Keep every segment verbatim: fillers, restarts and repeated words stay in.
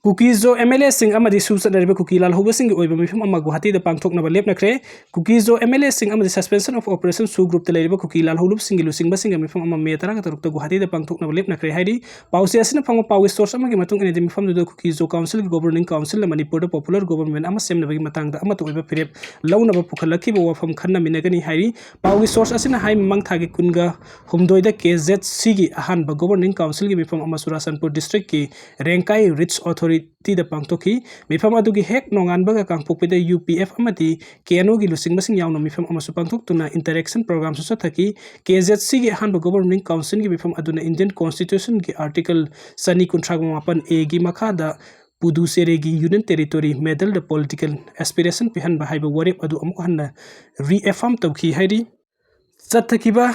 ꯀꯨꯀꯤ ꯖꯣ M L ꯑꯦꯁꯤꯡ ꯑꯃꯗꯤ ꯁꯨ ꯆꯠꯅꯔꯤꯕ ꯀꯨꯀꯤ ꯂꯥꯜꯍꯧꯕꯁꯤꯡꯒꯤ ꯑꯣꯏꯕ ꯃꯤꯐꯝ ꯑꯃ ꯒꯨꯋꯥꯍꯥꯇꯤꯗ ꯄꯥꯡꯊꯣꯛꯅꯕ ꯂꯦꯞꯅꯈ꯭ꯔꯦ꯫ ꯀꯨꯀꯤ ꯖꯣ ꯑꯦꯝ ꯑꯦꯜ ꯑꯦꯁꯤꯡ ꯑꯃꯗꯤ Suspension of Operation ꯁꯨ ꯒ꯭ꯔꯨꯞꯇ ꯂꯩꯔꯤꯕ ꯀꯨꯀꯤ ꯂꯥꯜꯍꯧꯂꯨꯞꯁꯤꯡꯒꯤ ꯂꯨꯆꯤꯡꯕꯁꯤꯡꯒ ꯃꯤꯐꯝ ꯑꯃ ꯃꯦ ꯇꯔꯥꯒ ꯇꯔꯨꯛꯇ ꯒꯨꯋꯥꯍꯥꯇꯤꯗ ꯄꯥꯡꯊꯣꯛꯅꯕ ꯂꯦꯞꯅꯈ꯭ꯔꯦ ꯍꯥꯏꯔꯤ꯫ ꯄꯥꯎꯆꯦ ꯑꯁꯤꯅ ꯐꯪꯕ ꯄꯥꯎꯒꯤ ꯁꯣꯔꯁ ꯑꯃꯒꯤ ꯃꯇꯨꯡ ꯏꯟꯅꯗꯤ, ꯃꯤꯐꯝꯗꯨꯗ ꯀꯨꯀꯤ ꯖꯣ ꯀꯥꯎꯟꯁꯤꯜꯒꯤ ꯒꯣꯕꯔꯅꯤꯡ ꯀꯥꯎꯟꯁꯤꯜꯅ ꯃꯅꯤꯄꯨꯔꯗ ꯄꯣꯄꯨꯂꯔ ꯒꯣꯕꯔꯟꯃꯦꯟ ꯑꯃ ꯁꯦꯝꯅꯕꯒꯤ ꯃꯇꯥꯡꯗ ꯑꯃꯠꯇ ꯑꯣꯏꯕ ꯐꯤꯔꯦꯞ ꯂꯧꯅꯕ ꯄꯨꯈꯠꯂꯛꯈꯤꯕ ꯋꯥꯐꯝ ꯈꯟꯅꯃꯤꯟꯅꯒꯅꯤ ꯍꯥꯏꯔꯤ꯫ ꯄꯥꯎꯒꯤ ꯁꯣꯔꯁ ꯑꯁꯤꯅ ꯍꯥꯏ, ꯃꯃꯥꯡ ꯊꯥꯒꯤ ꯀꯨꯟꯒ ꯍꯨꯝꯗꯣꯏꯗ ꯀꯦ ꯖꯦꯠ ꯁꯤꯒꯤ ꯑꯍꯥꯟꯕ ꯒꯣꯕꯔꯅꯤꯡ ꯀꯥꯎꯟꯁꯤꯜꯒꯤ ꯃꯤꯐꯝ ꯑꯃ ꯆꯨꯔꯥꯆꯥꯟꯄꯨꯔ ꯗꯤꯁꯇ꯭ꯔꯤꯛꯀꯤ ꯔꯦꯡꯀꯥꯏ ꯔꯤꯠꯁ ꯑꯣꯊꯣꯔꯤꯇꯤꯗ ꯄꯥꯡꯊꯣꯛꯈꯤ꯫ ꯃꯤꯐꯝ ꯑꯗꯨꯒꯤ ꯍꯦꯛ ꯅꯣꯡꯉꯥꯟꯕꯒ ꯀꯥꯡꯄꯣꯛꯄꯤꯗ ꯌꯨ ꯄꯤ ꯑꯦꯐ ꯑꯃꯗꯤ ꯀꯦ ꯑꯦꯟ ꯑꯣꯒꯤ ꯂꯨꯆꯤꯡꯕꯁꯤꯡ ꯌꯥꯎꯅ ꯃꯤꯐꯝ ꯑꯃꯁꯨ ꯄꯥꯡꯊꯣꯛꯇꯨꯅ ꯏꯟꯇꯔꯦꯛꯁꯟ ꯄ꯭ꯔꯣꯒ꯭ꯔꯥꯝꯁꯨ ꯆꯠꯊꯈꯤ꯫ ꯀꯦ ꯖꯦꯠ ꯁꯤꯒꯤ ꯑꯍꯥꯟꯕ ꯒꯣꯕꯔꯅꯤꯡ ꯀꯥꯎꯟꯁꯤꯜꯒꯤ ꯃꯤꯐꯝ ꯑꯗꯨꯅ ꯏꯟꯗꯤꯌꯟ ꯀꯣꯟꯁꯇꯤꯇ꯭ꯌꯨꯁꯟꯒꯤ ꯑꯥꯔꯇꯤꯀꯜ ꯆꯅꯤ ꯀꯨꯟꯊ꯭ꯔꯥ ꯃꯥꯄꯟ ꯑꯦꯒꯤ ꯃꯈꯥꯗ ꯄꯨꯗꯨꯆꯦꯔꯤꯒꯤ ꯌꯨꯅꯤꯌꯟ ꯇꯦꯔꯤꯇꯣꯔꯤ ꯃꯦꯗꯜꯗ ꯄꯣꯂꯤꯇꯤꯀꯦꯜ ꯑꯦꯁꯄꯤꯔꯦꯁꯟ ꯄꯤꯍꯟꯕ ꯍꯥꯏꯕ ꯋꯥꯔꯦꯞ ꯑꯗꯨ ꯑꯃꯨꯛ ꯍꯟꯅ ꯔꯤꯑꯦꯐꯥꯔꯝ ꯇꯧꯈꯤ ꯍꯥꯏꯔꯤ꯫ ꯆꯠꯊꯈꯤꯕ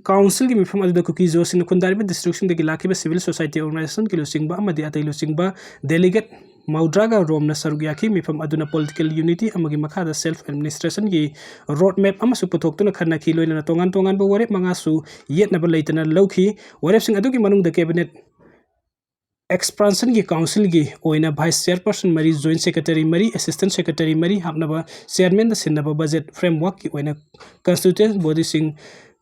ꯀꯥꯎꯟꯁꯤꯜꯒꯤ ꯃꯤꯐꯝ ꯑꯗꯨꯗ ꯀꯨꯀꯤ ꯖꯣꯁꯤꯡꯅ ꯈꯨꯟꯗꯥꯔꯤꯕ ꯗꯤꯁꯇ꯭ꯔꯤꯛꯁꯤꯡꯗꯒꯤ ꯂꯥꯛꯈꯤꯕ ꯁꯤꯚꯤꯜ ꯁꯣꯁꯥꯏꯇꯤ ꯑꯣꯔꯒꯅꯥꯏꯖꯦꯁꯟꯒꯤ ꯂꯨꯆꯤꯡꯕ ꯑꯃꯗꯤ ꯑꯇꯩ ꯂꯨꯆꯤꯡꯕ ꯗꯦꯂꯤꯒꯦꯠ ꯃꯧꯗ꯭ꯔꯥꯒ ꯔꯣꯝꯅ ꯁꯔꯨꯛ ꯌꯥꯈꯤ꯫ ꯃꯤꯐꯝ ꯑꯗꯨꯅ ꯄꯣꯂꯤꯇꯤꯀꯦꯜ ꯌꯨꯅꯤꯇꯤ ꯑꯃꯒꯤ ꯃꯈꯥꯗ ꯁꯦꯜꯐ ꯑꯦꯗꯃꯤꯅꯤꯁꯇ꯭ꯔꯦꯁꯟꯒꯤ ꯔꯣꯗ ꯃꯦꯞ ꯑꯃꯁꯨ ꯄꯨꯊꯣꯛꯇꯨꯅ ꯈꯟꯅꯈꯤ, ꯂꯣꯏꯅꯅ ꯇꯣꯉꯥꯟ ꯇꯣꯉꯥꯟꯕ ꯋꯥꯔꯦꯞ ꯃꯉꯥꯁꯨ ꯌꯦꯠꯅꯕ ꯂꯩꯇꯅ ꯂꯧꯈꯤ꯫ ꯋꯥꯔꯦꯞꯁꯤꯡ ꯑꯗꯨꯒꯤ ꯃꯅꯨꯡꯗ ꯀꯦꯕꯤꯅꯦꯠ ꯑꯦꯛꯁꯄꯥꯟꯁꯟꯒꯤ ꯀꯥꯎꯟꯁꯤꯜꯒꯤ ꯑꯣꯏꯅ ꯚꯥꯏꯁ ꯆꯦꯌꯔꯄꯔꯁꯟ ꯃꯔꯤ, ꯖꯣꯏꯟꯠ ꯁꯦꯀ꯭ꯔꯦꯇꯔꯤ ꯃꯔꯤ, ꯑꯦꯁꯤꯁꯇꯦꯟꯠ ꯁꯦꯀ꯭ꯔꯦꯇꯔꯤ ꯃꯔꯤ ꯍꯥꯞꯅꯕ ꯆꯦꯌꯔꯃꯦꯟꯗ ꯁꯤꯟꯅꯕ ꯕꯖꯦꯠ ꯐ꯭ꯔꯦꯝꯋꯥꯔꯛꯀꯤ ꯑꯣꯏꯅ ꯀꯟꯁꯇꯤꯇ꯭ꯌꯨꯌꯦꯟꯠ ꯕꯣꯗꯤꯁꯤꯡ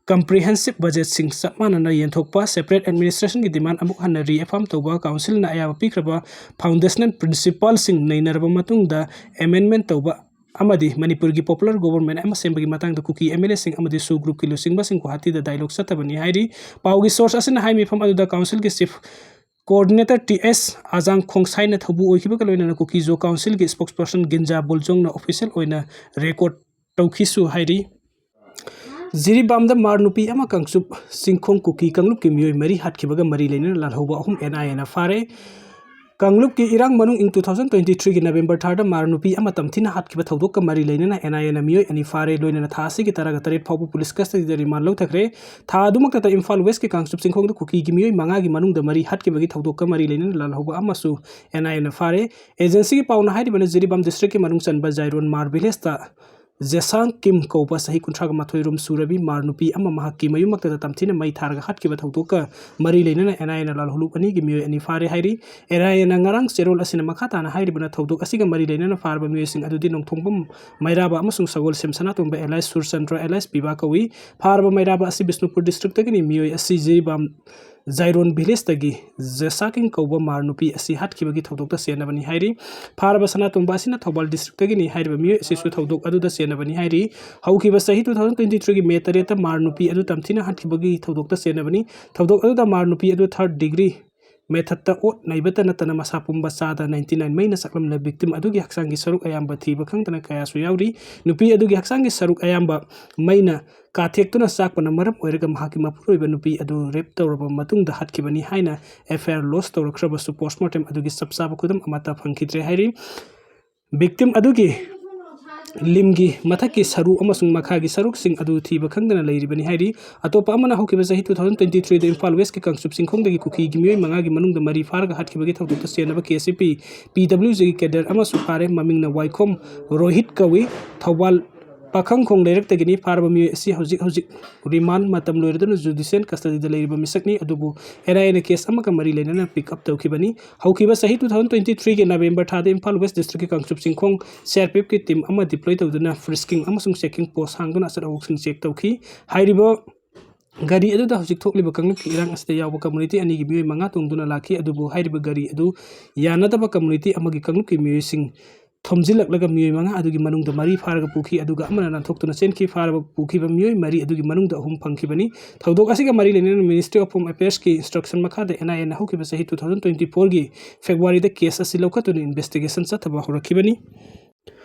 ꯀꯝꯄ꯭ꯔꯤꯍꯦꯟꯁꯤꯞ ꯕꯖꯦꯠꯁꯤꯡ ꯆꯞ ꯃꯥꯟꯅꯅ ꯌꯦꯟꯊꯣꯛꯄ, ꯁꯦꯄꯔꯦꯠ ꯑꯦꯗꯃꯤꯅꯤꯁꯇ꯭ꯔꯦꯁꯟꯒꯤ ꯗꯤꯃꯥꯟ ꯑꯃꯨꯛ ꯍꯟꯅ ꯔꯤꯑꯦꯐꯥꯔꯝ ꯇꯧꯕ, ꯀꯥꯎꯟꯁꯤꯜꯅ ꯑꯌꯥꯕ ꯄꯤꯈ꯭ꯔꯕ ꯐꯥꯎꯟꯗꯦꯁꯅꯦꯜ ꯄ꯭ꯔꯤꯟꯁꯤꯄꯜꯁꯤꯡ ꯅꯩꯅꯔꯕ ꯃꯇꯨꯡꯗ ꯑꯦꯃꯦꯟꯗꯃꯦꯟ ꯇꯧꯕ ꯑꯃꯗꯤ ꯃꯅꯤꯄꯨꯔꯒꯤ ꯄꯣꯄꯨꯂꯔ ꯒꯣꯕꯔꯃꯦꯟ ꯑꯃ ꯁꯦꯝꯕꯒꯤ ꯃꯇꯥꯡꯗ ꯀꯨꯀꯤ ꯑꯦꯝ ꯑꯦꯜ ꯑꯦꯁꯤꯡ ꯑꯃꯗꯤ ꯁꯨ ꯒ꯭ꯔꯨꯞꯀꯤ ꯂꯨꯆꯤꯡꯕꯁꯤꯡ ꯒꯨꯋꯥꯍꯥꯇꯤꯗ ꯗꯥꯏꯂꯣꯒ ꯆꯠꯊꯕꯅꯤ ꯍꯥꯏꯔꯤ꯫ ꯄꯥꯎꯒꯤ ꯁꯣꯔꯁ ꯑꯁꯤꯅ ꯍꯥꯏ, ꯃꯤꯐꯝ ꯑꯗꯨꯗ ꯀꯥꯎꯟꯁꯤꯜꯒꯤ ꯆꯤꯐ ꯀꯣꯑꯣꯔꯗꯤꯅꯦꯇꯔ ꯇꯤ ꯑꯦꯁ ꯑꯖꯥꯡ ꯈꯣꯡꯁꯥꯏꯅ ꯊꯧꯕꯨ ꯑꯣꯏꯈꯤꯕꯒ ꯂꯣꯏꯅꯅ ꯀꯨꯀꯤ ꯖꯣ ꯀꯥꯎꯟꯁꯤꯜꯒꯤ ꯁ꯭ꯄꯣꯛꯁꯄꯔꯁꯟ ꯒꯤꯟꯖꯥ ꯕꯨꯜꯖꯣꯡꯅ ꯑꯣꯐꯤꯁꯤꯌꯦꯜ ꯑꯣꯏꯅ ꯔꯦꯀꯣꯔꯗ ꯇꯧꯈꯤꯁꯨ ꯍꯥꯏꯔꯤ꯫ ꯖꯤꯔꯤꯕꯥꯝꯗ ꯃꯥꯔ ꯅꯨꯄꯤ ꯑꯃ ꯀꯥꯡꯆꯨꯞ ꯆꯤꯡꯈꯣꯡ ꯀꯨꯀꯤ ꯀꯥꯡꯂꯨꯞꯀꯤ ꯃꯤꯑꯣꯏ ꯃꯔꯤ ꯍꯥꯠꯈꯤꯕꯒ ꯃꯔꯤ ꯂꯩꯅꯅ ꯂꯥꯜꯍꯧꯕ ꯑꯍꯨꯝ ꯑꯦꯟ ꯑꯥꯏ ꯑꯦꯅ ꯐꯥꯔꯦ꯫ ꯀꯥꯡꯂꯨꯞꯀꯤ ꯏꯔꯥꯡ ꯃꯅꯨꯡ ꯏꯪ two thousand twenty threeꯒꯤ ꯅꯕꯦꯝꯕꯔ ꯊꯥꯗ ꯃꯥꯔ ꯅꯨꯄꯤ ꯑꯃ ꯇꯝꯊꯤꯅ ꯍꯥꯠꯈꯤꯕ ꯊꯧꯗꯣꯛꯀ ꯃꯔꯤ ꯂꯩꯅꯅ ꯑꯦꯟ ꯑꯥꯏ ꯑꯦꯅ ꯃꯤꯑꯣꯏ ꯑꯅꯤ ꯐꯥꯔꯦ, ꯂꯣꯏꯅꯅ ꯊꯥ ꯑꯁꯤꯒꯤ ꯇꯔꯥꯒ ꯇꯔꯦꯠ ꯐꯥꯎꯕ ꯄꯨꯂꯤꯁ ꯀꯁꯇꯗꯤꯗ ꯔꯤꯃꯥꯟ ꯂꯧꯊꯈ꯭ꯔꯦ꯫ ꯊꯥ ꯑꯗꯨꯃꯛꯇꯗ ꯏꯝꯐꯥꯜ ꯋꯦꯁꯀꯤ ꯀꯥꯡꯆꯨꯞ ꯆꯤꯡꯈꯣꯡꯗ ꯀꯨꯀꯤꯒꯤ ꯃꯤꯑꯣꯏ ꯃꯉꯥꯒꯤ ꯃꯅꯨꯡꯗ ꯃꯔꯤ ꯍꯥꯠꯈꯤꯕꯒꯤ ꯊꯧꯗꯣꯛꯀ ꯃꯔꯤ ꯂꯩꯅꯅ ꯂꯥꯜꯍꯧꯕ ꯑꯃꯁꯨ ꯑꯦꯟ ꯑꯥꯏ ꯑꯦꯅ ꯐꯥꯔꯦ꯫ ꯑꯦꯖꯦꯟꯁꯤꯒꯤ ꯄꯥꯎꯅ ꯍꯥꯏꯔꯤꯕꯅ, ꯖꯤꯔꯤꯕꯥꯝ ꯗꯤꯁꯇ꯭ꯔꯤꯛꯀꯤ ꯃꯅꯨꯡ ꯆꯟꯕ ꯖꯥꯏꯔꯣꯟ ꯃꯥꯔ ꯚꯤꯂꯦꯖꯇ ꯖꯦꯁꯥꯡ ꯀꯤꯝ ꯀꯧꯕ ꯆꯍꯤ ꯀꯨꯟꯊ꯭ꯔꯥꯒ ꯃꯥꯊꯣꯏ ꯔꯣꯝ ꯁꯨꯔꯕꯤ ꯃꯥꯔ ꯅꯨꯄꯤ ꯑꯃ ꯃꯍꯥꯛꯀꯤ ꯃꯌꯨꯝꯃꯛꯇꯗ ꯇꯝꯊꯤꯅ ꯃꯩ ꯊꯥꯔꯒ ꯍꯥꯠꯈꯤꯕ ꯊꯧꯗꯣꯛꯀ ꯃꯔꯤ ꯂꯩꯅꯅ ꯑꯦꯟ ꯑꯥꯏ ꯑꯦꯅ ꯂꯥꯜꯍꯧꯂꯨꯞ ꯑꯅꯤꯒꯤ ꯃꯤꯑꯣꯏ ꯑꯅꯤ ꯐꯥꯔꯦ ꯍꯥꯏꯔꯤ꯫ ꯑꯦꯟ ꯑꯥꯏ ꯑꯦꯅ ꯉꯔꯥꯡ ꯆꯦꯔꯣꯜ ꯑꯁꯤꯅ ꯃꯈꯥ ꯇꯥꯅ ꯍꯥꯏꯔꯤꯕꯅ, ꯊꯧꯗꯣꯛ ꯑꯁꯤꯒ ꯃꯔꯤ ꯂꯩꯅꯅ ꯐꯥꯔꯕ ꯃꯤꯑꯣꯏꯁꯤꯡ ꯑꯗꯨꯗꯤ ꯅꯣꯡꯊꯣꯡꯕꯝ ꯃꯩꯔꯥꯕ ꯑꯃꯁꯨꯡ ꯁꯒꯣꯜꯁꯦꯝ ꯁꯅꯥꯇꯣꯝꯕ alias ꯁꯨꯔꯆꯟꯗ꯭ꯔ alias ꯄꯤꯕꯥ ꯀꯧꯏ꯫ ꯐꯥꯔꯕ ꯃꯩꯔꯥꯕ ꯑꯁꯤ ꯕꯤꯁꯅꯨꯄꯨꯔ ꯗꯤꯁꯇ꯭ꯔꯤꯛꯇꯒꯤꯅꯤ꯫ ꯃꯤꯑꯣꯏ ꯑꯁꯤ ꯖꯤꯔꯤꯕꯥꯝ ꯖꯥꯏꯔꯣꯟ ꯚꯤꯂꯦꯖꯇꯒꯤ ꯖꯦꯁꯥꯀꯤꯡ ꯀꯧꯕ ꯃꯥꯔ ꯅꯨꯄꯤ ꯑꯁꯤ ꯍꯥꯠꯈꯤꯕꯒꯤ ꯊꯧꯗꯣꯛꯇ ꯆꯦꯟꯅꯕꯅꯤ ꯍꯥꯏꯔꯤ꯫ ꯐꯥꯔꯕ ꯁꯅꯥꯇꯣꯝꯕ ꯑꯁꯤꯅ ꯊꯧꯕꯥꯜ ꯗꯤꯁꯇ꯭ꯔꯤꯛꯇꯒꯤꯅꯤ꯫ ꯍꯥꯏꯔꯤꯕ ꯃꯤꯑꯣꯏ ꯑꯁꯤꯁꯨ ꯊꯧꯗꯣꯛ ꯑꯗꯨꯗ ꯆꯦꯟꯅꯕꯅꯤ ꯍꯥꯏꯔꯤ꯫ ꯍꯧꯈꯤꯕ ꯆꯍꯤ two thousand twenty threeꯒꯤ May ꯇꯔꯦꯠꯇ ꯃꯥꯔ ꯅꯨꯄꯤ ꯑꯗꯨ ꯇꯝꯊꯤꯅ ꯍꯥꯠꯈꯤꯕꯒꯤ ꯊꯧꯗꯣꯛꯇ ꯆꯦꯟꯅꯕꯅꯤ꯫ ꯊꯧꯗꯣꯛ ꯑꯗꯨꯗ ꯃꯥꯔ ꯅꯨꯄꯤ ꯑꯗꯨ third degree methodꯇ ꯑꯣꯠ ꯅꯩꯕꯇ ꯅꯠꯇꯅ ꯃꯁꯥ ꯄꯨꯝꯕ ꯆꯥꯗ ninety nine ꯃꯩꯅ ꯆꯥꯛꯂꯝꯂꯦ꯫ Victim ꯑꯗꯨꯒꯤ ꯍꯛꯆꯥꯡꯒꯤ ꯁꯔꯨꯛ ꯑꯌꯥꯝꯕ ꯊꯤꯕ ꯈꯪꯗꯅ ꯀꯌꯥꯁꯨ ꯌꯥꯎꯔꯤ꯫ ꯅꯨꯄꯤ ꯑꯗꯨꯒꯤ ꯍꯛꯆꯥꯡꯒꯤ ꯁꯔꯨꯛ ꯑꯌꯥꯝꯕ ꯃꯩꯅ ꯀꯥꯊꯦꯛꯇꯨꯅ ꯆꯥꯛꯄꯅ ꯃꯔꯝ ꯑꯣꯏꯔꯒ ꯃꯍꯥꯛꯀꯤ ꯃꯄꯨꯔꯣꯏꯕ ꯅꯨꯄꯤ ꯑꯗꯨ rape ꯇꯧꯔꯕ ꯃꯇꯨꯡꯗ ꯍꯥꯠꯈꯤꯕꯅꯤ ꯍꯥꯏꯅ F I R lodge ꯇꯧꯔꯛꯈ꯭ꯔꯕꯁꯨ post mortem ꯑꯗꯨꯒꯤ ꯆꯞ ꯆꯥꯕ ꯈꯨꯗꯝ ꯑꯃꯠꯇ ꯐꯪꯈꯤꯗ꯭ꯔꯦ ꯍꯥꯏꯔꯤ꯫ Victim ꯑꯗꯨꯒꯤ limb ꯒꯤ ꯃꯊꯛꯀꯤ ꯁꯔꯨ ꯑꯃꯁꯨꯡ ꯃꯈꯥꯒꯤ ꯁꯔꯨꯛꯁꯤꯡ ꯑꯗꯨ ꯊꯤꯕ ꯈꯪꯗꯅ ꯂꯩꯔꯤꯕꯅꯤ ꯍꯥꯏꯔꯤ꯫ ꯑꯇꯣꯞꯄ ꯑꯃꯅ ꯍꯧꯈꯤꯕ ꯆꯍꯤ two thousand twenty threeꯗ Imphal West ꯀꯤ ꯀꯥꯡꯆꯨꯞ ꯆꯤꯡꯈꯣꯡꯗꯒꯤ ꯀꯨꯀꯤꯒꯤ ꯃꯤꯑꯣꯏ ꯃꯉꯥꯒꯤ ꯃꯅꯨꯡꯗ ꯃꯔꯤ ꯐꯥꯔꯒ ꯍꯥꯠꯈꯤꯕꯒꯤ ꯊꯧꯗꯣꯛꯇ ꯆꯦꯟꯅꯕ K C P P W G ꯒꯤ cadre ꯑꯃꯁꯨ ꯐꯥꯔꯦ꯫ ꯃꯃꯤꯡꯅ ꯋꯥꯏꯈꯣꯝ ꯔꯣꯍꯤꯠ ꯀꯧꯏ꯫ ꯊꯧꯕꯥꯜ ꯄꯥꯈꯪꯈꯣꯡ ꯂꯩꯔꯛꯇꯒꯤꯅꯤ꯫ ꯐꯥꯔꯕ ꯃꯤꯑꯣꯏ ꯑꯁꯤ ꯍꯧꯖꯤꯛ ꯍꯧꯖꯤꯛ remand ꯃꯇꯝ ꯂꯣꯏꯔꯗꯨꯅ judicial custody ꯗ ꯂꯩꯔꯤꯕ ꯃꯤꯁꯛꯅꯤ, ꯑꯗꯨꯕꯨ N I A ꯅ case ꯑꯃꯒ ꯃꯔꯤ ꯂꯩꯅꯅ pick up ꯇꯧꯈꯤꯕꯅꯤ꯫ ꯍꯧꯈꯤꯕ ꯆꯍꯤ two thousand twenty three ꯒꯤ November ꯊꯥꯗ ꯏꯝꯐꯥꯜ West district ꯀꯤ Kangchup ꯆꯤꯡꯈꯣꯡ C R P F ꯀꯤ team ꯑꯃ deploy ꯇꯧꯗꯨꯅ frisking ꯑꯃꯁꯨꯡ checking post ꯍꯥꯡꯗꯨꯅ ꯑꯆꯠ ꯑꯋꯣꯛꯁꯤꯡ check ꯇꯧꯈꯤ꯫ ꯍꯥꯏꯔꯤꯕ ꯒꯥꯔꯤ ꯑꯗꯨꯗ ꯍꯧꯖꯤꯛ ꯊꯣꯛꯂꯤꯕ ꯀꯥꯡꯂꯨꯞꯀꯤ ꯏꯔꯥꯡ ꯑꯁꯤꯗ ꯌꯥꯎꯕ community ꯑꯅꯤꯒꯤ ꯃꯤꯑꯣꯏ ꯃꯉꯥ ꯇꯣꯡꯗꯨꯅ ꯂꯥꯛꯈꯤ, ꯑꯗꯨꯕꯨ ꯍꯥꯏꯔꯤꯕ ꯒꯥꯔꯤ ꯑꯗꯨ ꯌꯥꯅꯗꯕ community ꯑꯃꯒꯤ ꯀꯥꯡꯂꯨꯞꯀꯤ ꯃꯤꯑꯣꯏꯁꯤꯡ ꯊꯣꯝꯖꯤꯜꯂꯛꯂꯒ ꯃꯤꯑꯣꯏ ꯃꯉꯥ ꯑꯗꯨꯒꯤ ꯃꯅꯨꯡꯗ ꯃꯔꯤ ꯐꯥꯔꯒ ꯄꯨꯈꯤ, ꯑꯗꯨꯒ ꯑꯃꯅ ꯅꯥꯟꯊꯣꯛꯇꯨꯅ ꯆꯦꯟꯈꯤ꯫ ꯐꯥꯔꯕ ꯄꯨꯈꯤꯕ ꯃꯤꯑꯣꯏ ꯃꯔꯤ ꯑꯗꯨꯒꯤ ꯃꯅꯨꯡꯗ ꯑꯍꯨꯝ ꯐꯪꯈꯤꯕꯅꯤ꯫ ꯊꯧꯗꯣꯛ ꯑꯁꯤꯒ ꯃꯔꯤ ꯂꯩꯅꯅ Ministry of Home Affairs ꯀꯤ instruction ꯃꯈꯥꯗ N I A ꯅ ꯍꯧꯈꯤꯕ ꯆꯍꯤ two thousand twenty four ꯒꯤ February ꯗ case ꯑꯁꯤ ꯂꯧꯈꯠꯇꯨꯅ investigation ꯆꯠꯊꯕ ꯍꯧꯔꯛꯈꯤꯕꯅꯤ꯫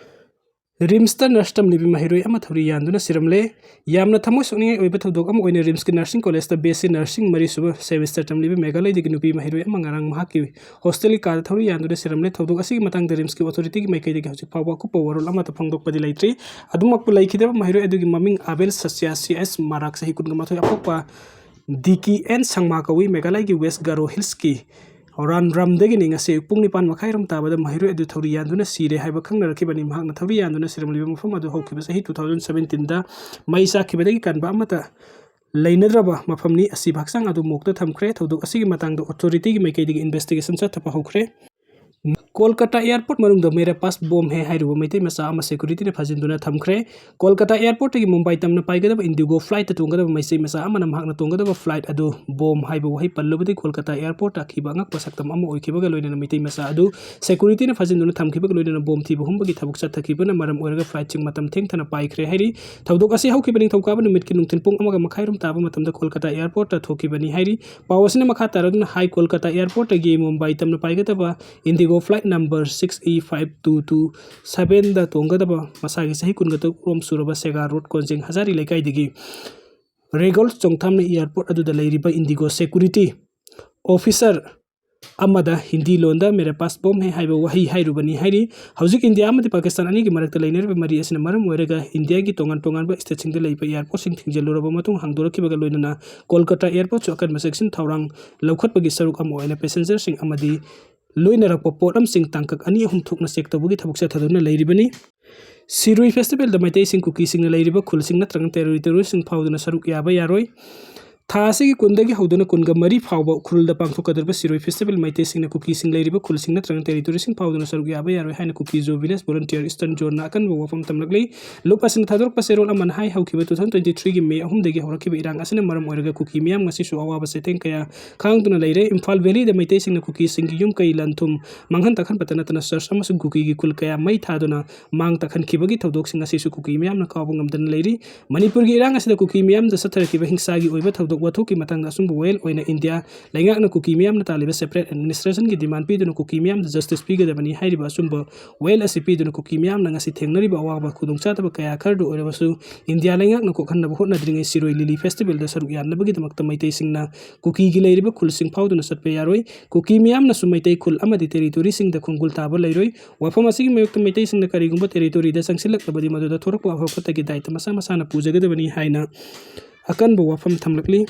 ꯔꯤꯝꯁꯇ nurse ꯇꯝꯂꯤꯕꯤ ꯃꯍꯩꯔꯣꯏ ꯑꯃ ꯊꯧꯔꯤ ꯌꯥꯟꯗꯨꯅ ꯁꯤꯔꯝꯂꯦ꯫ ꯌꯥꯝꯅ ꯊꯃꯣꯏ ꯁꯣꯛꯅꯤꯡꯉꯥꯏ ꯑꯣꯏꯕ ꯊꯧꯗꯣꯛ ꯑꯃ ꯑꯣꯏꯅ ꯔꯤꯝꯁꯀꯤ nursing college ꯇ B S C nursing ꯃꯔꯤꯁꯨꯕ semester ꯇꯝꯂꯤꯕ ꯃꯦꯘꯥꯂꯌꯗꯒꯤ ꯅꯨꯄꯤ ꯃꯍꯩꯔꯣꯏ ꯑꯃ ꯉꯔꯥꯡ ꯃꯍꯥꯛꯀꯤ hostel ꯒꯤ ꯀꯥꯗ ꯊꯧꯔꯤ ꯌꯥꯟꯗꯨꯅ ꯁꯤꯔꯝꯂꯦ꯫ ꯊꯧꯗꯣꯛ ꯑꯁꯤꯒꯤ ꯃꯇꯥꯡꯗ ꯔꯤꯝꯁꯀꯤ authority ꯒꯤ ꯃꯥꯏꯀꯩꯗꯒꯤ ꯍꯧꯖꯤꯛ ꯐꯥꯎꯕ ꯑꯀꯨꯞꯄ ꯋꯥꯔꯣꯜ ꯑꯃꯠꯇ ꯐꯣꯡꯗꯣꯛꯄꯗꯤ ꯂꯩꯇ꯭ꯔꯤ꯫ ꯑꯗꯨꯃꯛꯄꯨ ꯂꯩꯈꯤꯗꯕ ꯃꯍꯩꯔꯣꯏ ꯑꯗꯨꯒꯤ ꯃꯃꯤꯡ ꯑꯕꯦꯜ ꯁꯁ꯭ꯌꯥ C S ꯃꯥꯔꯥꯛ, ꯆꯍꯤ ꯀꯨꯟꯒ ꯃꯥꯊꯣꯏ, ꯑꯄꯣꯛꯄ D K N ꯁꯪꯃꯥ ꯀꯧꯏ꯫ ꯃꯦꯘꯥꯂꯌꯒꯤ West Garo Hills ꯀꯤ ꯍꯣꯔꯥꯟ ꯔꯝꯗꯒꯤꯅꯤ꯫ ꯉꯁꯤ ꯑꯌꯨꯛ ꯄꯨꯡ ꯅꯤꯄꯥꯟ ꯃꯈꯥꯏ ꯔꯣꯝ ꯇꯥꯕꯗ ꯃꯍꯩꯔꯣꯏ ꯑꯗꯨ ꯊꯧꯔꯤ ꯌꯥꯟꯗꯨꯅ ꯁꯤꯔꯦ ꯍꯥꯏꯕ ꯈꯪꯅꯔꯛꯈꯤꯕꯅꯤ꯫ ꯃꯍꯥꯛꯅ ꯊꯧꯔꯤ ꯌꯥꯟꯗꯨꯅ ꯁꯤꯔꯝꯂꯤꯕ ꯃꯐꯝ ꯑꯗꯨ ꯍꯧꯈꯤꯕ ꯆꯍꯤ two thousand seventeen ꯗ ꯃꯩ ꯆꯥꯛꯈꯤꯕꯗꯒꯤ ꯀꯟꯕ ꯑꯃꯠꯇ ꯂꯩꯅꯗ꯭ꯔꯕ ꯃꯐꯝꯅꯤ꯫ ꯑꯁꯤꯕ ꯍꯛꯆꯥꯡ ꯑꯗꯨ ꯃꯣꯛꯇ ꯊꯝꯈ꯭ꯔꯦ꯫ ꯊꯧꯗꯣꯛ ꯑꯁꯤꯒꯤ ꯃꯇꯥꯡꯗ authority ꯒꯤ ꯃꯥꯏꯀꯩꯗꯒꯤ investigation ꯆꯠꯊꯕ ꯍꯧꯈ꯭ꯔꯦ꯫ ꯀꯣꯜꯀꯇꯥ airport ꯃꯅꯨꯡꯗ "ꯃꯦꯔꯥ ꯄꯥꯁ ꯕꯣꯝ ꯍꯦ" ꯍꯥꯏꯔꯨꯕ ꯃꯩꯇꯩ ꯃꯆꯥ ꯑꯃ security ꯅ ꯐꯥꯖꯤꯟꯗꯨꯅ ꯊꯝꯈ꯭ꯔꯦ꯫ ꯀꯣꯜꯀꯇꯥ airport ꯇꯒꯤ ꯃꯨꯝꯕꯥꯏ ꯇꯝꯅ ꯄꯥꯏꯒꯗꯕ IndiGo flight ꯇ ꯇꯣꯡꯒꯗꯕ ꯃꯩꯇꯩ ꯃꯆꯥ ꯑꯃꯅ ꯃꯍꯥꯛꯅ ꯇꯣꯡꯒꯗꯕ flight ꯑꯗꯨ ꯕꯣꯝ ꯍꯥꯏꯕ ꯋꯥꯍꯩ ꯄꯜꯂꯨꯕꯗꯒꯤ ꯀꯣꯜꯀꯇꯥ airport ꯇ ꯑꯀꯤꯕ ꯑꯉꯛꯄ ꯁꯛꯇꯝ ꯑꯃ ꯑꯣꯏꯈꯤꯕꯒ ꯂꯣꯏꯅꯅ ꯃꯩꯇꯩ ꯃꯆꯥ ꯑꯗꯨ security ꯅ ꯐꯥꯖꯤꯟꯗꯨꯅ ꯊꯝꯈꯤꯕꯒ ꯂꯣꯏꯅꯅ ꯕꯣꯝ ꯊꯤꯕ ꯍꯨꯝꯕꯒꯤ ꯊꯕꯛ ꯆꯠꯊꯈꯤꯕꯅ ꯃꯔꯝ ꯑꯣꯏꯔꯒ flight ꯁꯤꯡ ꯃꯇꯝ ꯊꯦꯡꯊꯅ ꯄꯥꯏꯈ꯭ꯔꯦ ꯍꯥꯏꯔꯤ꯫ ꯊꯧꯗꯣꯛ ꯑꯁꯤ ꯍꯧꯈꯤꯕ ꯅꯤꯡꯊꯧꯀꯥꯕ ꯅꯨꯃꯤꯠꯀꯤ ꯅꯨꯡꯊꯤꯜ ꯄꯨꯡ ꯑꯃꯒ ꯃꯈꯥꯏ ꯔꯣꯝ ꯇꯥꯕ ꯃꯇꯝꯗ ꯀꯣꯜꯀꯇꯥ airport ꯇ ꯊꯣꯛꯈꯤꯕꯅꯤ ꯍꯥꯏꯔꯤ꯫ ꯄꯥꯎ ꯑꯁꯤꯅ ꯃꯈꯥ ꯇꯥꯔꯗꯨꯅ ꯍꯥꯏ, ꯀꯣꯜꯀꯇꯥ airport ꯇꯒꯤ ꯃꯨꯝꯕꯥꯏ ꯇꯝꯅ ꯄꯥꯏꯒꯗꯕ IndiGo flight number six E five two two seven ꯗ ꯇꯣꯡꯒꯗꯕ ꯃꯁꯥꯒꯤ ꯆꯍꯤ ꯀꯨꯟꯒ ꯇꯔꯨꯛ ꯔꯣꯝ ꯁꯨꯔꯕ ꯁꯦꯒꯥ ꯔꯣꯗ ꯀꯣꯟꯖꯦꯡ ꯍꯖꯥꯔꯤ ꯂꯩꯀꯥꯏꯗꯒꯤ ꯔꯦꯒꯣꯜ ꯆꯣꯡꯊꯥꯝꯅ airport ꯑꯗꯨꯗ ꯂꯩꯔꯤꯕ IndiGo security officer ꯑꯃꯗ ꯍꯤꯟꯗꯤ ꯂꯣꯟꯗ "ꯃꯦꯔꯥ ꯄꯥꯁ ꯕꯣꯝ ꯍꯦ" ꯍꯥꯏꯕ ꯋꯥꯍꯩ ꯍꯥꯏꯔꯨꯕꯅꯤ ꯍꯥꯏꯔꯤ꯫ ꯍꯧꯖꯤꯛ ꯏꯟꯗꯤꯌꯥ ꯑꯃꯗꯤ ꯄꯥꯀꯤꯁꯇꯥꯟ ꯑꯅꯤꯒꯤ ꯃꯔꯛꯇ ꯂꯩꯅꯔꯤꯕ ꯃꯔꯤ ꯑꯁꯤꯅ ꯃꯔꯝ ꯑꯣꯏꯔꯒ ꯏꯟꯗꯤꯌꯥꯒꯤ ꯇꯣꯉꯥꯟ ꯇꯣꯉꯥꯟꯕ state ꯁꯤꯡꯗ ꯂꯩꯕ airport ꯁꯤꯡ ꯊꯤꯡꯖꯤꯜꯂꯨꯔꯕ ꯃꯇꯨꯡ ꯍꯥꯡꯗꯣꯔꯛꯈꯤꯕꯒ ꯂꯣꯏꯅꯅ ꯀꯣꯜꯀꯇꯥ airport ꯁꯨ ꯑꯀꯟꯕ ꯆꯦꯛꯁꯤꯟ ꯊꯧꯔꯥꯡ ꯂꯧꯈꯠꯄꯒꯤ ꯁꯔꯨꯛ ꯑꯃ ꯑꯣꯏꯅ passenger ꯁꯤꯡ ꯑꯃꯗꯤ ꯂꯣꯏꯅꯔꯛꯄ ꯄꯣꯠꯂꯝꯁꯤꯡ ꯇꯥꯡꯀꯛ ꯑꯅꯤ ꯑꯍꯨꯝ ꯊꯣꯛꯅ check ꯇꯧꯕꯒꯤ ꯊꯕꯛ ꯆꯠꯊꯗꯨꯅ ꯂꯩꯔꯤꯕꯅꯤ꯫ ꯁꯤꯔꯣꯏ festival ꯗ ꯃꯩꯇꯩꯁꯤꯡ, ꯀꯨꯀꯤꯁꯤꯡꯅ ꯂꯩꯔꯤꯕ ꯈꯨꯜꯁꯤꯡ ꯅꯠꯇ꯭ꯔꯒ territory ꯁꯤꯡ ꯐꯥꯎꯗꯨꯅ ꯁꯔꯨꯛ ꯌꯥꯕ ꯌꯥꯔꯣꯏ꯫ ꯊꯥ ꯑꯁꯤꯒꯤ ꯀꯨꯟꯗꯒꯤ ꯍꯧꯗꯨꯅ ꯀꯨꯟꯒ ꯃꯔꯤ ꯐꯥꯎꯕ ꯎꯈ꯭ꯔꯨꯜꯗ ꯄꯥꯡꯊꯣꯛꯀꯗꯧꯔꯤꯕ ꯁꯤꯔꯣꯏ festival ꯃꯩꯇꯩꯁꯤꯡꯅ ꯀꯨꯀꯤꯁꯤꯡ ꯂꯩꯔꯤꯕ ꯈꯨꯜꯁꯤꯡ ꯅꯠꯇ꯭ꯔꯒ territory ꯁꯤꯡ ꯐꯥꯎꯗꯨꯅ ꯁꯔꯨꯛ ꯌꯥꯕ ꯌꯥꯔꯣꯏ ꯍꯥꯏꯅ ꯀꯨꯀꯤ-ꯖꯣ village volunteer Eastern Zone ꯅ ꯑꯀꯟꯕ ꯋꯥꯐꯝ ꯊꯝꯂꯛꯂꯤ꯫ ꯂꯨꯞ ꯑꯁꯤꯅ ꯊꯥꯗꯣꯔꯛꯄ ꯆꯦꯔꯣꯜ ꯑꯃꯅ ꯍꯥꯏ, ꯍꯧꯈꯤꯕ two thousand twenty three ꯒꯤ May ꯑꯍꯨꯝꯗꯒꯤ ꯍꯧꯔꯛꯈꯤꯕ ꯏꯔꯥꯡ ꯑꯁꯤꯅ ꯃꯔꯝ ꯑꯣꯏꯔꯒ ꯀꯨꯀꯤ ꯃꯤꯌꯥꯝ ꯉꯁꯤꯁꯨ ꯑꯋꯥꯕ ꯆꯩꯊꯦꯡ ꯀꯌꯥ ꯈꯥꯡꯗꯨꯅ ꯂꯩꯔꯦ꯫ ꯏꯝꯐꯥꯜ valley ꯗ ꯃꯩꯇꯩꯁꯤꯡꯅ ꯀꯨꯀꯤꯁꯤꯡꯒꯤ ꯌꯨꯝ ꯀꯩ ꯂꯟ ꯊꯨꯝ ꯃꯥꯡꯍꯟ ꯇꯥꯛꯍꯟꯕꯇ ꯅꯠꯇꯅ church ꯑꯃꯁꯨꯡ ꯀꯨꯀꯤꯒꯤ ꯈꯨꯜ ꯀꯌꯥ ꯃꯩ ꯊꯥꯗꯨꯅ ꯃꯥꯡ ꯇꯥꯛꯍꯟꯈꯤꯕꯒꯤ ꯊꯧꯗꯣꯛꯁꯤꯡ ꯑꯁꯤꯁꯨ ꯀꯨꯀꯤ ꯃꯤꯌꯥꯝꯅ ꯀꯥꯎꯕ ꯉꯝꯗꯅ ꯂꯩꯔꯤ꯫ ꯃꯅꯤꯄꯨꯔꯒꯤ ꯏꯔꯥꯡ ꯑꯁꯤꯗ ꯀꯨꯀꯤ ꯃꯤꯌꯥꯝꯗ ꯆꯠꯊꯔꯛꯈꯤꯕ ꯍꯤꯡꯁꯥꯒꯤ ꯑꯣꯏꯕ ꯊꯧꯗꯣꯛ ꯋꯥꯊꯣꯛꯀꯤ ꯃꯇꯥꯡꯗ ꯑꯆꯨꯝꯕ ꯋꯥꯌꯦꯜ ꯑꯣꯏꯅ ꯏꯟꯗꯤꯌꯥ ꯂꯩꯉꯥꯛꯅ ꯀꯨꯀꯤ ꯃꯤꯌꯥꯝꯅ ꯇꯥꯜꯂꯤꯕ separate administration ꯒꯤ demand ꯄꯤꯗꯨꯅ ꯀꯨꯀꯤ ꯃꯤꯌꯥꯝꯗ justice ꯄꯤꯒꯗꯕꯅꯤ ꯍꯥꯏꯔꯤꯕ ꯑꯆꯨꯝꯕ ꯋꯥꯌꯦꯜ ꯑꯁꯤ ꯄꯤꯗꯨꯅ ꯀꯨꯀꯤ ꯃꯤꯌꯥꯝꯅ ꯉꯁꯤ ꯊꯦꯡꯅꯔꯤꯕ ꯑꯋꯥꯕ ꯈꯨꯗꯣꯡꯆꯥꯗꯕ ꯀꯌꯥ ꯈꯔꯗ ꯑꯣꯏꯔꯕꯁꯨ ꯏꯟꯗꯤꯌꯥ ꯂꯩꯉꯥꯛꯅ ꯀꯣꯛꯍꯟꯅꯕ ꯍꯣꯠꯅꯗ꯭ꯔꯤꯉꯩ ꯁꯤꯔꯣꯏ ꯂꯤꯂꯤ festival ꯗ ꯁꯔꯨꯛ ꯌꯥꯅꯕꯒꯤꯗꯃꯛꯇ ꯃꯩꯇꯩꯁꯤꯡꯅ ꯀꯨꯀꯤꯒꯤ ꯂꯩꯔꯤꯕ ꯈꯨꯜꯁꯤꯡ ꯐꯥꯎꯗꯨꯅ ꯆꯠꯄ ꯌꯥꯔꯣꯏ꯫ ꯀꯨꯀꯤ ꯃꯤꯌꯥꯝꯅꯁꯨ ꯃꯩꯇꯩ ꯈꯨꯜ ꯑꯃꯗꯤ territory ꯁꯤꯡꯗ ꯈꯣꯡꯒꯨꯜ ꯇꯥꯕ ꯂꯩꯔꯣꯏ꯫ ꯋꯥꯐꯝ ꯑꯁꯤꯒꯤ ꯃꯥꯌꯣꯛꯇ ꯃꯩꯇꯩꯁꯤꯡꯅ ꯀꯔꯤꯒꯨꯝꯕ territory ꯗ ꯆꯪꯁꯤꯜꯂꯛꯂꯕꯗꯤ ꯃꯗꯨꯗ ꯊꯣꯔꯛꯄ ꯑꯐ ꯐꯠꯇꯒꯤ ꯗꯥꯏꯇ ꯃꯁꯥ ꯃꯁꯥꯅ ꯄꯨꯖꯒꯗꯕꯅꯤ ꯍꯥꯏꯅ ꯑꯀꯟꯕ ꯋꯥꯐꯝ ꯊꯝꯂꯛꯂꯤ꯫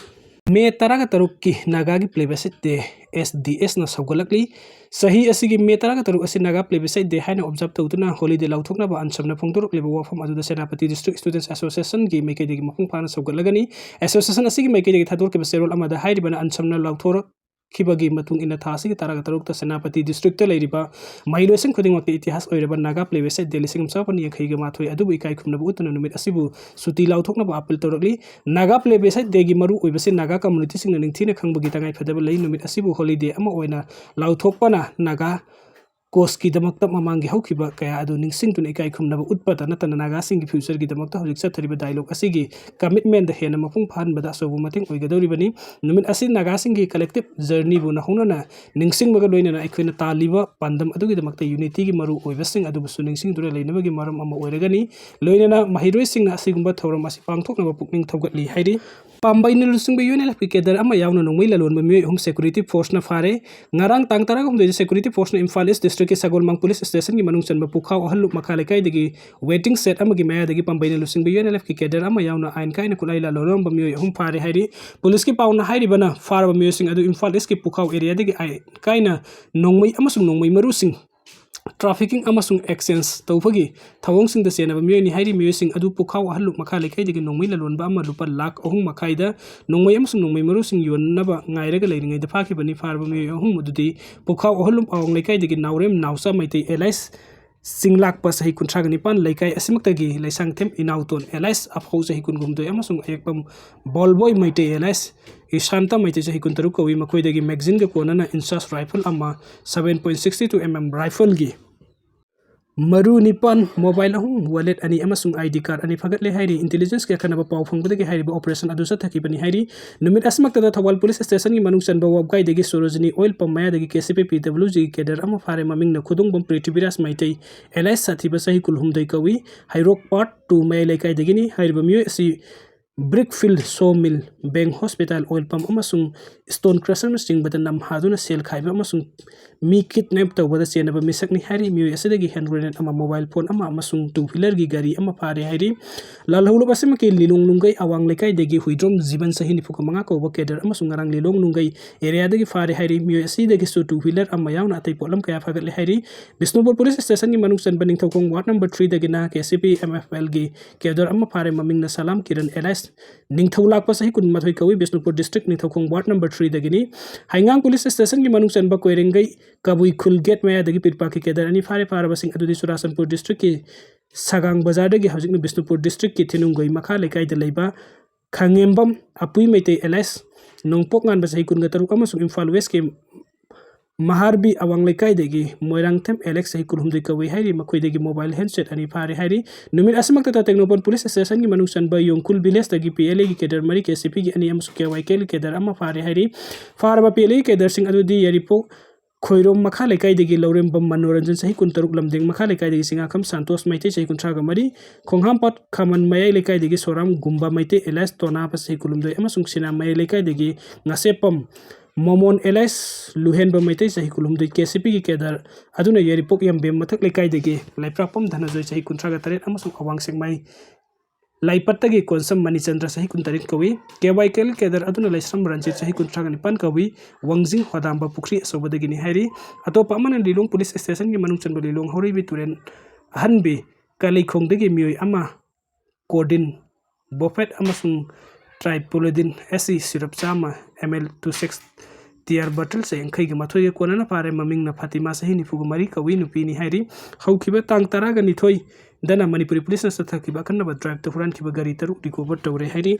ꯃꯦ ꯇꯔꯥꯒ ꯇꯔꯨꯛꯀꯤ ꯅꯥꯒꯥꯒꯤ Plebiscite Day, S D S ꯅ ꯁꯧꯒꯠꯂꯛꯂꯤ꯫ ꯆꯍꯤ ꯑꯁꯤꯒꯤ ꯃꯦ ꯇꯔꯥꯒ ꯇꯔꯨꯛ ꯑꯁꯤ ꯅꯥꯒꯥ Plebiscite Day ꯍꯥꯏꯅ observe ꯇꯧꯗꯨꯅ holiday ꯂꯥꯎꯊꯣꯛꯅꯕ ꯑꯟꯁꯝꯅ ꯐꯣꯡꯗꯣꯔꯛꯂꯤꯕ ꯋꯥꯐꯝ ꯑꯗꯨꯗ ꯁꯦꯅꯥꯄꯇꯤ District Students Association ꯒꯤ ꯃꯥꯏꯀꯩꯗꯒꯤ ꯃꯄꯨꯡ ꯐꯥꯅ ꯁꯧꯒꯠꯂꯒꯅꯤ꯫ Association ꯑꯁꯤꯒꯤ ꯃꯥꯏꯀꯩꯗꯒꯤ ꯊꯥꯗꯣꯔꯛꯈꯤꯕ ꯆꯦꯔꯣꯜ ꯑꯃꯗ ꯍꯥꯏꯔꯤꯕꯅ ꯑꯟꯁꯝꯅ ꯂꯥꯎꯊꯣꯔꯛꯈꯤꯕꯒꯤ ꯃꯇꯨꯡ ꯏꯟꯅ ꯊꯥ ꯑꯁꯤꯒꯤ ꯇꯔꯥꯒ ꯇꯔꯨꯛꯇ ꯁꯦꯅꯥꯄꯇꯤ District ꯇ ꯂꯩꯔꯤꯕ ꯃꯍꯩꯔꯣꯏꯁꯤꯡ ꯈꯨꯗꯤꯡꯃꯛꯀꯤ ꯏꯇꯤꯍꯥꯁ ꯑꯣꯏꯔꯕ ꯅꯥꯒꯥ Plebiscite Day ꯂꯤꯁꯤꯡ ꯑꯃ ꯆꯥꯃꯥꯄꯟ ꯌꯥꯡꯈꯩꯒ ꯃꯥꯊꯣꯏ ꯑꯗꯨꯕꯨ ꯏꯀꯥꯏ ꯈꯨꯝꯅꯕ ꯎꯠꯇꯨꯅ ꯅꯨꯃꯤꯠ ꯑꯁꯤꯕꯨ ꯁꯨꯇꯤ ꯂꯥꯎꯊꯣꯛꯅꯕ appeal ꯇꯧꯔꯛꯂꯤ꯫ ꯅꯥꯒꯥ Plebiscite Day ꯒꯤ ꯃꯔꯨ ꯑꯣꯏꯕꯁꯤ ꯅꯥꯒꯥ community ꯁꯤꯡꯅ ꯅꯤꯡꯊꯤꯅ ꯈꯪꯕꯒꯤ ꯇꯉꯥꯏ ꯐꯗꯕ ꯂꯩ꯫ ꯅꯨꯃꯤꯠ ꯑꯁꯤꯕꯨ holiday ꯑꯃ ꯑꯣꯏꯅ ꯂꯥꯎꯊꯣꯛꯄꯅ ꯅꯥꯒꯥ cause ꯀꯤꯗꯃꯛꯇ ꯃꯃꯥꯡꯒꯤ ꯍꯧꯈꯤꯕ ꯀꯌꯥ ꯑꯗꯨ ꯅꯤꯡꯁꯤꯡꯗꯨꯅ ꯏꯀꯥꯏ ꯈꯨꯝꯅꯕ ꯎꯠꯄꯇ ꯅꯠꯇꯅ ꯅꯥꯒꯥꯁꯤꯡꯒꯤ future ꯒꯤꯗꯃꯛꯇ ꯍꯧꯖꯤꯛ ꯆꯠꯊꯔꯤꯕ dialogue ꯑꯁꯤꯒꯤ commitment ꯍꯦꯟꯅ ꯃꯄꯨꯡ ꯐꯥꯍꯟꯕꯗ ꯑꯆꯧꯕ ꯃꯇꯦꯡ ꯑꯣꯏꯒꯗꯧꯔꯤꯕꯅꯤ꯫ ꯅꯨꯃꯤꯠ ꯑꯁꯤ ꯅꯥꯒꯥꯁꯤꯡꯒꯤ collective journey ꯕꯨ ꯅꯧꯍꯧꯅꯅ ꯅꯤꯡꯁꯤꯡꯕꯒ ꯂꯣꯏꯅꯅ ꯑꯩꯈꯣꯏꯅ ꯇꯥꯜꯂꯤꯕ ꯄꯥꯟꯗꯝ ꯑꯗꯨꯒꯤꯗꯃꯛꯇ unity ꯒꯤ ꯃꯔꯨ ꯑꯣꯏꯕꯁꯤꯡ ꯑꯗꯨꯕꯨꯁꯨ ꯅꯤꯡꯁꯤꯡꯗꯨꯅ ꯂꯩꯅꯕꯒꯤ ꯃꯔꯝ ꯑꯃ ꯑꯣꯏꯔꯒꯅꯤ꯫ ꯂꯣꯏꯅꯅ ꯃꯍꯩꯔꯣꯏꯁꯤꯡꯅ ꯑꯁꯤꯒꯨꯝꯕ ꯊꯧꯔꯝ ꯑꯁꯤ ꯄꯥꯡꯊꯣꯛꯅꯕ ꯄꯨꯛꯅꯤꯡ ꯊꯧꯒꯠꯂꯤ ꯍꯥꯏꯔꯤ꯫ ꯄꯥꯝꯕꯩꯅ ꯂꯨꯆꯤꯡꯕ U N L F ꯀꯤ cadre ꯑꯃ ꯌꯥꯎꯅ ꯅꯣꯡꯃꯩ ꯂꯂꯣꯟꯕ ꯃꯤꯑꯣꯏ ꯑꯍꯨꯝ security force ꯅ ꯐꯥꯔꯦ꯫ ꯉꯔꯥꯡ ꯇꯥꯡ ꯇꯔꯥꯍꯨꯝꯗꯣꯏꯗ security force ꯅ ꯏꯝꯐꯥꯜ East District ꯀꯤ ꯁꯒꯣꯜꯃꯥꯡ police station ꯒꯤ ꯃꯅꯨꯡ ꯆꯟꯕ ꯄꯨꯈꯥꯎ ꯑꯍꯜꯂꯨꯞ ꯃꯈꯥ ꯂꯩꯀꯥꯏꯗꯒꯤ waiting shed ꯑꯃꯒꯤ ꯃꯌꯥꯗꯒꯤ ꯄꯥꯝꯕꯩꯅ ꯂꯨꯆꯤꯡꯕ U N L F ꯀꯤ cadre ꯑꯃ ꯌꯥꯎꯅ ꯑꯥꯏꯟ ꯀꯥꯏꯅ ꯈꯨꯠꯂꯥꯏ ꯂꯥꯂꯣꯟꯂꯝꯕ ꯃꯤꯑꯣꯏ ꯑꯍꯨꯝ ꯐꯥꯔꯦ ꯍꯥꯏꯔꯤ꯫ Police ꯀꯤ ꯄꯥꯎꯅ ꯍꯥꯏꯔꯤꯕꯅ ꯐꯥꯔꯕ ꯃꯤꯑꯣꯏꯁꯤꯡ ꯑꯗꯨ ꯏꯝꯐꯥꯜ East ꯀꯤ ꯄꯨꯈꯥꯎ area ꯗꯒꯤ ꯑꯥꯏꯟ ꯀꯥꯏꯅ ꯅꯣꯡꯃꯩ ꯑꯃꯁꯨꯡ ꯅꯣꯡꯃꯩ ꯃꯔꯨꯁꯤꯡ trafficking ꯑꯃꯁꯨꯡ exchange ꯇꯧꯕꯒꯤ ꯊꯧꯑꯣꯡꯁꯤꯡꯗ ꯆꯦꯟꯅꯕ ꯃꯤꯑꯣꯏꯅꯤ ꯍꯥꯏꯔꯤ꯫ ꯃꯤꯑꯣꯏꯁꯤꯡ ꯑꯗꯨ ꯄꯨꯈꯥꯎ ꯑꯍꯜꯂꯨꯞ ꯃꯈꯥ ꯂꯩꯀꯥꯏꯗꯒꯤ ꯅꯣꯡꯃꯩ ꯂꯂꯣꯟꯕ ꯑꯃ ꯂꯨꯄꯥ ꯂꯥꯈ ꯑꯍꯨꯝ ꯃꯈꯥꯏꯗ ꯅꯣꯡꯃꯩ ꯑꯃꯁꯨꯡ ꯅꯣꯡꯃꯩ ꯃꯔꯨꯁꯤꯡ ꯌꯣꯟꯅꯕ ꯉꯥꯏꯔꯒ ꯂꯩꯔꯤꯉꯩꯗ ꯐꯥꯈꯤꯕꯅꯤ꯫ ꯐꯥꯔꯕ ꯃꯤꯑꯣꯏ ꯑꯍꯨꯝ ꯑꯗꯨꯗꯤ ꯄꯨꯈꯥꯎ ꯑꯍꯜꯂꯨꯞ ꯑꯋꯥꯡ ꯂꯩꯀꯥꯏꯗꯒꯤ ꯅꯥꯎꯔꯦꯝ ꯅꯥꯎꯆꯥ ꯃꯩꯇꯩ alias ꯆꯤꯡꯂꯥꯛꯄ ꯆꯍꯤ ꯀꯨꯟꯊ꯭ꯔꯥꯒ ꯅꯤꯄꯥꯟ, ꯂꯩꯀꯥꯏ ꯑꯁꯤꯃꯛꯇꯒꯤ ꯂꯩꯁꯥꯡꯊꯦꯝ ꯏꯅꯥꯎꯇꯣꯟ alias ꯑꯐꯧ ꯆꯍꯤ ꯀꯨꯟꯍꯨꯝꯗꯣꯏ ꯑꯃꯁꯨꯡ ꯑꯌꯦꯛꯄꯝ ꯕꯣꯜꯕꯣꯏ ꯃꯩꯇꯩ alias ꯏꯁꯥꯟꯇ ꯃꯩꯇꯩ ꯆꯍꯤ ꯀꯨꯟꯇꯔꯨꯛ ꯀꯧꯏ꯫ ꯃꯈꯣꯏꯗꯒꯤ magazine ꯒ ꯀꯣꯟꯅꯅ INSAS rifle ꯑꯃ, seven point six two M M rifle ꯒꯤ ꯃꯔꯨ ꯅꯤꯄꯥꯟ, mobile ꯑꯍꯨꯝ, wallet ꯑꯅꯤ ꯑꯃꯁꯨꯡ I D card ꯑꯅꯤ ꯐꯒꯠꯂꯦ ꯍꯥꯏꯔꯤ꯫ Intelligence ꯀꯤ ꯑꯈꯟꯅꯕ ꯄꯥꯎ ꯐꯪꯕꯗꯒꯤ ꯍꯥꯏꯔꯤꯕ operation ꯑꯗꯨ ꯆꯠꯊꯈꯤꯕꯅꯤ ꯍꯥꯏꯔꯤ꯫ ꯅꯨꯃꯤꯠ ꯑꯁꯤꯃꯛꯇꯗ ꯊꯧꯕꯥꯜ police station ꯒꯤ ꯃꯅꯨꯡ ꯆꯟꯕ ꯋꯥꯕꯒꯥꯏꯗꯒꯤ Sarojini oil pump ꯃꯌꯥꯗꯒꯤ K C P P W G ꯒꯤ cadre ꯑꯃ ꯐꯥꯔꯦ꯫ ꯃꯃꯤꯡꯅ ꯈꯨꯗꯣꯡꯕꯝ ꯄ꯭ꯔꯤꯊꯤꯕꯤꯔꯥꯖ ꯃꯩꯇꯩ alias ꯁꯥꯊꯤꯕ ꯆꯍꯤ ꯀꯨꯟꯍꯨꯝꯗꯣꯏ ꯀꯧꯏ꯫ ꯍꯩꯔꯣꯛ part two ꯃꯌꯥꯏ ꯂꯩꯀꯥꯏꯗꯒꯤꯅꯤ꯫ ꯍꯥꯏꯔꯤꯕ ꯃꯤꯑꯣꯏ ꯑꯁꯤ Brickfield sawmill, bank, hospital, oil pump ꯑꯃꯁꯨꯡ stone crusher ꯅꯆꯤꯡꯕꯗ ꯅꯝꯍꯥꯗꯨꯅ ꯁꯦꯜ ꯈꯥꯏꯕ ꯑꯃꯁꯨꯡ ꯃꯤ ꯀꯤꯗꯅꯦꯞ ꯇꯧꯕꯗ ꯆꯦꯟꯅꯕ ꯃꯤꯁꯛꯅꯤ ꯍꯥꯏꯔꯤ꯫ ꯃꯤꯑꯣꯏ ꯑꯁꯤꯗꯒꯤ ꯍꯦꯟ ꯒ꯭ꯔꯦꯅꯦꯗ ꯑꯃ, ꯃꯣꯕꯥꯏꯜ ꯐꯣꯟ ꯑꯃ ꯑꯃꯁꯨꯡ ꯇꯨ ꯋꯤꯂꯔꯒꯤ ꯒꯥꯔꯤ ꯑꯃ ꯐꯥꯔꯦ ꯍꯥꯏꯔꯤ꯫ ꯂꯥꯜꯍꯧꯂꯨꯞ ꯑꯁꯤꯃꯛꯀꯤ ꯂꯤꯂꯣꯡ ꯅꯨꯡꯒꯩ ꯑꯋꯥꯡ ꯂꯩꯀꯥꯏꯗꯒꯤ ꯍꯨꯏꯗ꯭ꯔꯣꯝ ꯖꯤꯕꯟ ꯆꯍꯤ ꯅꯤꯐꯨꯒ ꯃꯉꯥ ꯀꯧꯕ ꯀꯦꯗꯔ ꯑꯃꯁꯨ ꯉꯔꯥꯡ ꯂꯤꯂꯣꯡ ꯅꯨꯡꯒꯩ ꯑꯦꯔꯤꯌꯥꯗꯒꯤ ꯐꯥꯔꯦ ꯍꯥꯏꯔꯤ꯫ ꯃꯤꯑꯣꯏ ꯑꯁꯤꯗꯒꯤꯁꯨ ꯇꯨ ꯋꯤꯂꯔ ꯑꯃ ꯌꯥꯎꯅ ꯑꯇꯩ ꯄꯣꯠꯂꯝ ꯀꯌꯥ ꯐꯥꯒꯠꯂꯦ ꯍꯥꯏꯔꯤ꯫ ꯕꯤꯁꯅꯨꯄꯨꯔ ꯄꯨꯂꯤꯁ ꯁ꯭ꯇꯦꯁꯟꯒꯤ ꯃꯅꯨꯡ ꯆꯟꯕ ꯅꯤꯡꯊꯧꯈꯣꯡ ꯋꯥꯔꯗ ꯅꯝꯕꯔ ꯊ꯭ꯔꯤꯗꯒꯤꯅ K C P M F ꯑꯦꯜꯒꯤ ꯀꯦꯗꯔ ꯑꯃ ꯐꯥꯔꯦ꯫ ꯃꯃꯤꯡꯅ ꯁꯂꯥꯝ ꯀꯤꯔꯟ ꯑꯦꯂꯥꯏꯁ ꯅꯤꯡꯊꯧ ꯂꯥꯛꯄ ꯆꯍꯤ ꯀꯨꯟꯃꯥꯊꯣꯏ ꯀꯧꯏ꯫ Bishnupur district Ningthoukhong ward number ꯊ꯭ꯔꯤꯗꯒꯤꯅꯤ꯫ ꯍꯩꯉꯥꯡ ꯄꯨꯂꯤꯁ ꯁ꯭ꯇꯦꯁꯟꯒꯤ ꯃꯅꯨꯡ ꯆꯟꯕ ꯀꯣꯏꯔꯦꯡꯒꯩ ꯀꯕꯨꯏ ꯈꯨꯜ ꯒꯦꯠ ꯃꯌꯥꯗꯒꯤ ꯄꯤꯠꯄꯥꯛꯀꯤ ꯀꯦꯗꯔ ꯑꯅꯤ ꯐꯥꯔꯦ꯫ ꯐꯥꯔꯕꯁꯤꯡ ꯑꯗꯨꯗꯤ ꯆꯨꯔꯥꯆꯥꯟꯄꯨꯔ ꯗꯤꯁꯇ꯭ꯔꯤꯛꯀꯤ ꯁꯒꯥꯡ ꯕꯖꯥꯔꯗꯒꯤ ꯍꯧꯖꯤꯛꯅ ꯕꯤꯁꯅꯨꯄꯨꯔ ꯗꯤꯁꯇ꯭ꯔꯤꯛꯀꯤ ꯊꯤꯅꯨꯡꯒꯩ ꯃꯈꯥ ꯂꯩꯀꯥꯏꯗ ꯂꯩꯕ ꯈꯥꯉꯦꯝꯕꯝ ꯑꯄꯨꯏ ꯃꯩꯇꯩ ꯑꯦꯂꯥꯏꯁ ꯅꯣꯡꯄꯣꯛ ꯉꯥꯟꯕ ꯆꯍꯤ ꯀꯨꯟꯒ ꯇꯔꯨꯛ ꯑꯃꯁꯨꯡ ꯏꯝꯐꯥꯜ ꯋꯦꯁꯀꯤ ꯃꯍꯥꯔꯕꯤ ꯑꯋꯥꯡ ꯂꯩꯀꯥꯏꯗꯒꯤ ꯃꯣꯏꯔꯥꯡꯊꯦꯝ ꯑꯦꯂꯦꯛꯁ ꯆꯍꯤ ꯀꯨꯟꯍꯨꯝꯗꯣꯏ ꯀꯧꯏ ꯍꯥꯏꯔꯤ꯫ ꯃꯈꯣꯏꯗꯒꯤ ꯃꯣꯕꯥꯏꯜ ꯍꯦꯟꯁꯦꯠ ꯑꯅꯤ ꯐꯥꯔꯦ ꯍꯥꯏꯔꯤ꯫ ꯅꯨꯃꯤꯠ ꯑꯁꯤꯃꯛꯇꯗ ꯇꯦꯡꯅꯧꯄꯜ ꯄꯨꯂꯤꯁ ꯁ꯭ꯇꯦꯁꯟꯒꯤ ꯃꯅꯨꯡ ꯆꯟꯕ ꯌꯣꯡꯈꯨꯜ ꯚꯤꯂꯦꯖꯇꯒꯤ ꯄꯤ ꯑꯦꯜ ꯑꯦꯒꯤ ꯀꯦꯗꯔ ꯃꯔꯤ, ꯀꯦ ꯁꯤ ꯄꯤꯒꯤ ꯑꯅꯤ ꯑꯃꯁꯨꯡ ꯀꯦ ꯋꯥꯏ ꯀꯦꯒꯤ ꯀꯦꯗꯔ ꯑꯃ ꯐꯥꯔꯦ ꯍꯥꯏꯔꯤ꯫ ꯐꯥꯔꯕ ꯄꯤ ꯑꯦꯜ ꯑꯦꯒꯤ ꯀꯦꯗꯔꯁꯤꯡ ꯑꯗꯨꯗꯤ ꯌꯥꯏꯔꯤꯄꯣꯛ ꯈꯣꯏꯔꯣꯝ ꯃꯈꯥ ꯂꯩꯀꯥꯏꯗꯒꯤ ꯂꯧꯔꯦꯝꯕꯝ ꯃꯅꯣꯔꯟꯖꯟ ꯆꯍꯤ ꯀꯨꯟꯇꯔꯨꯛ, ꯂꯝꯗꯦꯡ ꯃꯈꯥ ꯂꯩꯀꯥꯏꯗꯒꯤ ꯆꯤꯡꯉꯥꯈꯝ ꯁꯥꯟꯇꯣꯁ ꯃꯩꯇꯩ ꯆꯍꯤ ꯀꯨꯟꯊ꯭ꯔꯥꯒ ꯃꯔꯤ, ꯈꯣꯡꯍꯥꯝꯄꯥꯠ ꯈꯥꯃꯟ ꯃꯌꯥꯏ ꯂꯩꯀꯥꯏꯗꯒꯤ ꯁꯣꯔꯥꯝ ꯒꯨꯝꯕ ꯃꯩꯇꯩ ꯑꯦꯂꯥꯏꯁ ꯇꯣꯅꯥꯕ ꯆꯍꯤ ꯀꯨꯟꯍꯨꯝꯗꯣꯏ ꯑꯃꯁꯨꯡ ꯁꯤꯅꯥ ꯃꯌꯥꯏ ꯂꯩꯀꯥꯏꯗꯒꯤ ꯉꯥꯁꯦꯞꯄꯝ ꯃꯣꯃꯣꯟ ꯑꯦꯂꯥꯏꯁ ꯂꯨꯍꯦꯟꯕ ꯃꯩꯇꯩ ꯆꯍꯤ ꯀꯨꯟꯍꯨꯝꯗꯣꯏ, ꯀꯦ ꯁꯤ ꯄꯤꯒꯤ ꯀꯦꯗꯔ ꯑꯗꯨꯅ ꯌꯥꯏꯔꯤꯄꯣꯛ ꯌꯥꯝꯕꯦꯝ ꯃꯊꯛ ꯂꯩꯀꯥꯏꯗꯒꯤ ꯂꯩꯄ꯭ꯔꯥꯛꯄꯝ ꯙꯅꯖꯣꯏ ꯆꯍꯤ ꯀꯨꯟꯊ꯭ꯔꯥꯒ ꯇꯔꯦꯠ ꯑꯃꯁꯨꯡ ꯑꯋꯥꯡ ꯁꯦꯛꯃꯥꯏ ꯂꯥꯏꯄꯠꯇꯒꯤ ꯀꯣꯟꯁꯝ ꯃꯅꯤꯆꯟꯗ꯭ꯔ ꯆꯍꯤ ꯀꯨꯟꯇꯔꯦꯠ ꯀꯧꯏ꯫ ꯀꯦ ꯋꯥꯏ ꯀꯦ ꯑꯦꯜ ꯀꯦꯗꯔ ꯑꯗꯨꯅ ꯂꯩꯁ꯭ꯔꯝ ꯔꯟꯖꯤꯠ ꯆꯍꯤ ꯀꯨꯟꯊ꯭ꯔꯥꯒ ꯅꯤꯄꯥꯟ ꯀꯧꯏ꯫ ꯋꯥꯡꯖꯤꯡ ꯍꯣꯗꯥꯝꯕ ꯄꯨꯈ꯭ꯔꯤ ꯑꯆꯧꯕꯗꯒꯤꯅꯤ ꯍꯥꯏꯔꯤ꯫ ꯑꯇꯣꯞꯄ ꯑꯃꯅ ꯂꯤꯂꯣꯡ ꯄꯨꯂꯤꯁ ꯁ꯭ꯇꯦꯁꯟꯒꯤ ꯃꯅꯨꯡ ꯆꯟꯕ ꯂꯤꯂꯣꯡ ꯍꯧꯔꯩꯕꯤ ꯇꯨꯔꯦꯜ ꯑꯍꯟꯕꯤ ꯀꯥꯂꯩꯈꯣꯡꯗꯒꯤ ꯃꯤꯑꯣꯏ ꯑꯃ ꯀꯣꯔꯗꯤꯟ ꯕꯣꯐꯦꯠ ꯑꯃꯁꯨꯡ ꯇ꯭ꯔꯥꯏꯄꯣꯂꯣꯗꯤꯟ ꯑꯦꯁ ꯁꯤ ꯁꯤꯔꯞ ꯆꯥꯝꯃ ꯑꯦꯝ ꯑꯦꯜ ꯇꯨ ꯁꯤꯛꯁ ꯇꯤꯌꯥꯔ ꯕꯣꯇꯜ ꯆꯌꯥꯡꯈꯩꯒ ꯃꯥꯊꯣꯏꯒ ꯀꯣꯟꯅꯅ ꯐꯥꯔꯦ꯫ ꯃꯃꯤꯡꯅ ꯐꯥꯇꯤꯃꯥ, ꯆꯍꯤ ꯅꯤꯐꯨꯒ ꯃꯔꯤ ꯀꯧꯏ, ꯅꯨꯄꯤꯅꯤ ꯍꯥꯏꯔꯤ꯫ ꯍꯧꯈꯤꯕ ꯇꯥꯡ ꯇꯔꯥꯒꯅꯤꯊꯣꯏꯗꯅ ꯃꯅꯤꯄꯨꯔꯤ ꯄꯨꯂꯤꯁꯅ ꯆꯠꯊꯈꯤꯕ ꯑꯈꯟꯅꯕ ꯗ꯭ꯔꯥꯏꯚꯇ ꯍꯨꯔꯥꯟꯈꯤꯕ ꯒꯥꯔꯤ ꯇꯔꯨꯛ ꯔꯤꯀꯣꯚꯔ ꯇꯧꯔꯦ ꯍꯥꯏꯔꯤ꯫